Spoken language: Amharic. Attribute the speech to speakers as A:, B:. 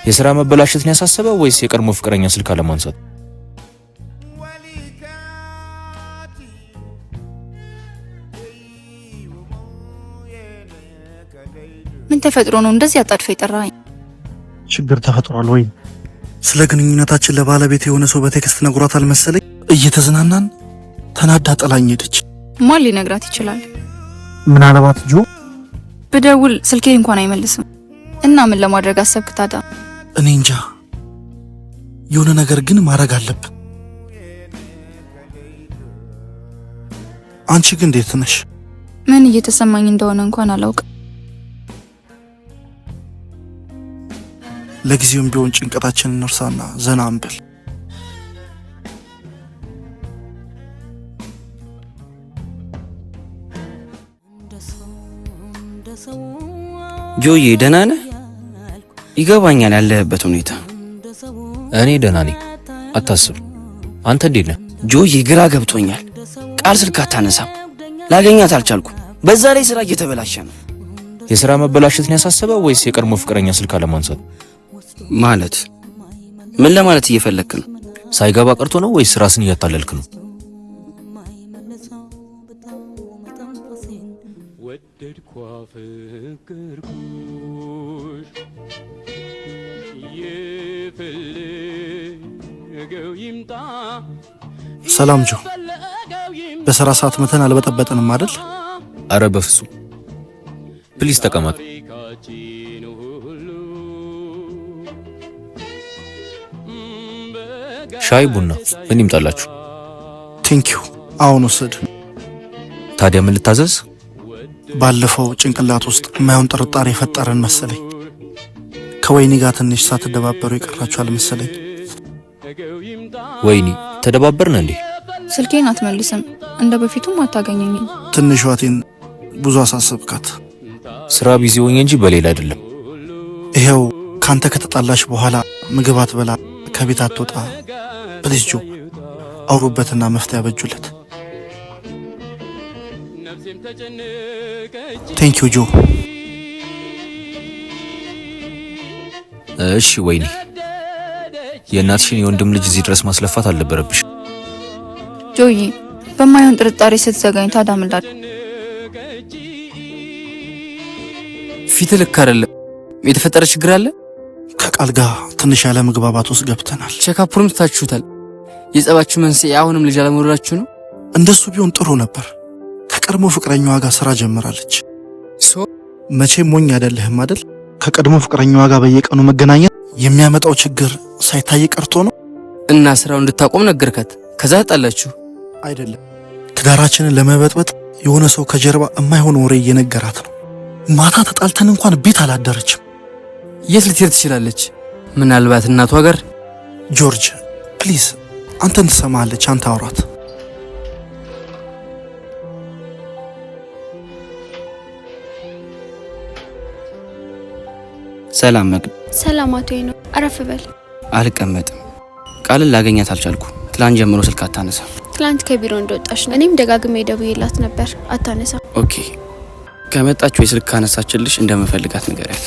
A: የሥራ መበላሸትን ያሳሰበ ወይስ የቀድሞ ፍቅረኛ ስልክ አለማንሳት?
B: ምን ተፈጥሮ ነው እንደዚህ አጣድፈ የጠራኸኝ?
C: ችግር ተፈጥሯል ወይ? ስለ ግንኙነታችን ለባለቤት የሆነ ሰው በ text ነግሯታል መሰለኝ። እየተዝናናን ተናዳ ጥላኝ ሄደች።
B: ማን ሊነግራት ይችላል?
C: ምናልባት ጆ።
B: ብደውል ስልኬ እንኳን አይመልስም። እና ምን ለማድረግ አሰብክ ታዲያ?
C: እኔ እንጃ። የሆነ ነገር ግን ማድረግ አለብን። አንቺ ግን እንዴት ነሽ?
B: ምን እየተሰማኝ እንደሆነ እንኳን አላውቅም።
C: ለጊዜውም ቢሆን ጭንቀታችንን እንርሳና ዘና እንበል።
D: ጆዬ ደህና ነህ? ይገባኛል ያለህበት ሁኔታ።
A: እኔ ደህና ነኝ፣ አታስብ። አንተ እንዴት ነህ?
D: ጆዬ ግራ ገብቶኛል። ቃል ስልክ አታነሳም፣ ላገኛት አልቻልኩም። በዛ ላይ ስራ እየተበላሸ ነው።
A: የሥራ መበላሸትን ያሳሰበ ወይስ የቀድሞ ፍቅረኛ ስልክ አለማንሳት?
D: ማለት ምን ለማለት እየፈለግክ ነው?
A: ሳይገባ ቀርቶ ነው ወይስ ራስን እያታለልክ ነው?
C: ሰላም ጆ፣ በስራ ሰዓት መተን አልበጠበጥንም አይደል?
A: አረ በፍጹም። Please ተቀመጥ። ሻይ ቡና ምን ይምጣላችሁ?
C: Thank you። አሁን ውሰድ።
A: ታዲያ ምን ልታዘዝ?
C: ባለፈው ጭንቅላት ውስጥ የማይሆን ጥርጣሬ የፈጠረን መሰለኝ። ከወይኒ ጋር ትንሽ ሳትደባበሩ ይቀራችኋል መሰለኝ።
A: ወይኒ ተደባበርን እንዴ?
B: ስልኬን አትመልስም፣ እንደ በፊቱም አታገኘኝም።
C: ትንሿ እህቴን ብዙ አሳሰብካት።
A: ስራ busy ሆኜ እንጂ በሌላ አይደለም።
C: ይኸው ካንተ ከተጣላሽ በኋላ ምግብ አትበላ፣ ከቤት አትወጣ። Please ጆ፣ አውሩበትና መፍትሄ ያበጁለት። Thank you ጆ።
A: እሺ ወይኒ፣ የእናትሽን የወንድም ልጅ እዚህ ድረስ ማስለፋት አልነበረብሽ።
B: ጆዬ በማይሆን ጥርጣሬ ስትዘጋኝ ታዲያ ምን ላድርግ?
D: ፊት ልክ አይደለም። የተፈጠረ ችግር አለ?
C: ከቃል ጋር ትንሽ ያለ መግባባት ውስጥ ገብተናል።
D: Checkup ኡንም ትታችሁታል። የጸባችሁ መንስኤ አሁንም ልጅ አለመውለዳችሁ ነው?
C: እንደሱ ቢሆን ጥሩ ነበር። ከቀድሞ ፍቅረኛዋ ጋር ስራ ጀምራለች።
D: So
C: መቼም ሞኝ አይደለህም አይደል? ከቀድሞ ፍቅረኛዋ ጋር በየቀኑ መገናኘት የሚያመጣው ችግር ሳይታይ ቀርቶ ነው።
D: እና ስራው እንድታቆም ነገርካት። ከዛ ተጣላችሁ?
C: አይደለም፣ ትዳራችንን ለመበጥበጥ የሆነ ሰው ከጀርባ የማይሆን ወሬ እየነገራት ነው። ማታ ተጣልተን እንኳን ቤት አላደረችም።
D: የት ልትሄድ ትችላለች? ምናልባት እናቷ ጋር።
C: ጆርጅ please፣ አንተን ትሰማለች። አንተ አውራት።
D: ሰላም መቅድ።
E: ሰላም አቶ ነው። አረፍ በል።
D: አልቀመጥም። ቃልን ላገኛት አልቻልኩ። ትላንት ጀምሮ ስልክ አታነሳ።
E: ትላንት ከቢሮ እንደወጣሽ ነው። እኔም ደጋግሜ ደውዬላት ነበር፣ አታነሳ።
D: Okay፣ ከመጣች ወይ ስልክ ካነሳችልሽ እንደምፈልጋት ንገሪያት።